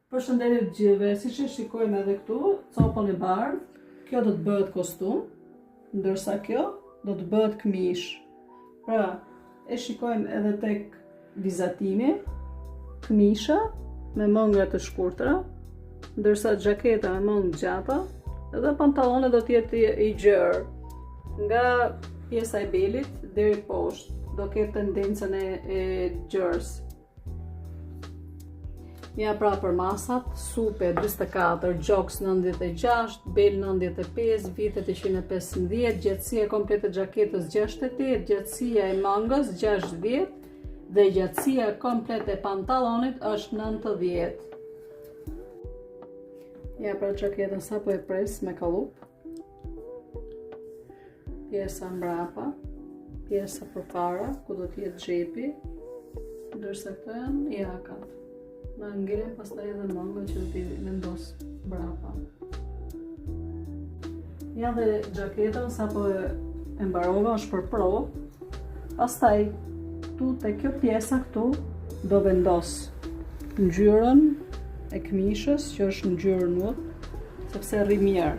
Përshëndetje të gjithëve, siç e shikojmë edhe këtu, copën e bardhë, kjo do të bëhet kostum, ndërsa kjo do të bëhet këmishë. Pra, e shikojmë edhe tek vizatimi, këmisha me mënga të shkurtra, ndërsa xhaketa me mëngë të gjata, edhe pantalloni do të jetë i gjerë. Nga pjesa e belit deri poshtë do ketë tendencën e, e gjerësisë. Ja pra përmasat, supe 44, gjoks 96, bel 95, vithet 115, gjatësia komplet e xhaketës 68, gjatësia e mëngës 60 dhe gjatësia komplet e pantallonit është 90. Ja pra xhaketën sapo e pres me kallup. Pjesa mbrapa, pjesa përpara, ku do të jetë xhepi, ndërsa këto janë jakat. Na ngelen pastaj edhe mëngët që do t'i vendos mbrapa. Ja dhe xhaketën sapo e mbarova është për provë. Pastaj këtu te kjo pjesa këtu do vendos ngjyrën e këmishës që është ngjyrë nude, sepse rri mirë.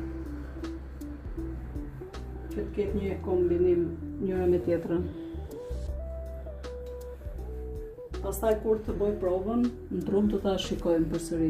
Që të ketë një kombinim njëra me tjetrën. Pastaj kur të bëj provën, në trup do ta shikojmë përsëri.